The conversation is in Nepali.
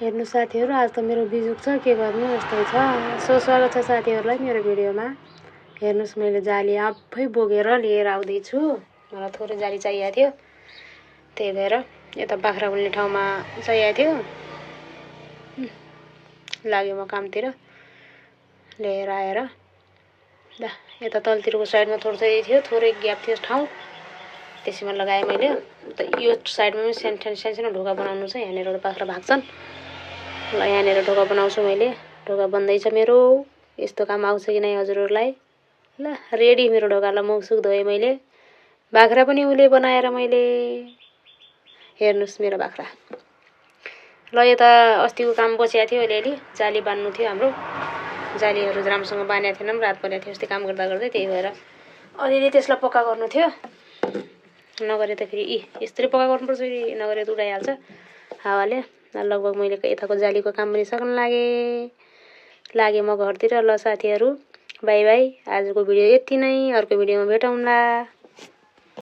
हेर्नु साथीहरू, आज त मेरो बिजुक छ, के गर्नु यस्तै छ। स्वागत छ साथीहरूलाई मेरो भिडियोमा। हेर्नुस्, मैले जाली आफै बोकेर लिएर आउँदैछु। मलाई थोरै जाली चाहिएको थियो, त्यही भएर यता बाख्रा बोल्ने ठाउँमा चाहिएको थियो। लाग्यो म कामतिर, लिएर आएर ल यता तलतिरको साइडमा थोरै ग्याप थियो ठाउँ, त्यसैमा लगाएँ मैले। यो साइडमा पनि सानो ढोका बनाउनु छ, यहाँनिर बाख्रा भाग्छन्। ल यहाँनिर ढोका बनाउँछु मैले। ढोका बन्दैछ मेरो। यस्तो काम आउँछ कि नै हजुरहरूलाई? ल रेडी मेरो ढोकालाई मुखसुख धोएँ मैले। बाख्रा पनि उले बनाएर मैले। हेर्नुहोस् मेरो बाख्रा। ल यता अस्तिको काम बसिएको थियो, अलिअलि जाली बान्नु थियो हाम्रो। जालीहरू राम्रोसँग बानेको थिएनौँ, रात परेको थियो अस्ति काम गर्दै, त्यही भएर अलिअलि त्यसलाई पक्का गर्नु थियो। नगरे त फेरि यस्तरी पक्का गर्नुपर्छ, नगरे त उडाइहाल्छ हावाले। लगभग मैले यताको जालीको काम पनि सक्न लागेँ म घरतिर। ल साथीहरू, बाई बाई। आजको भिडियो यति नै, अर्को भिडियोमा भेटौँला।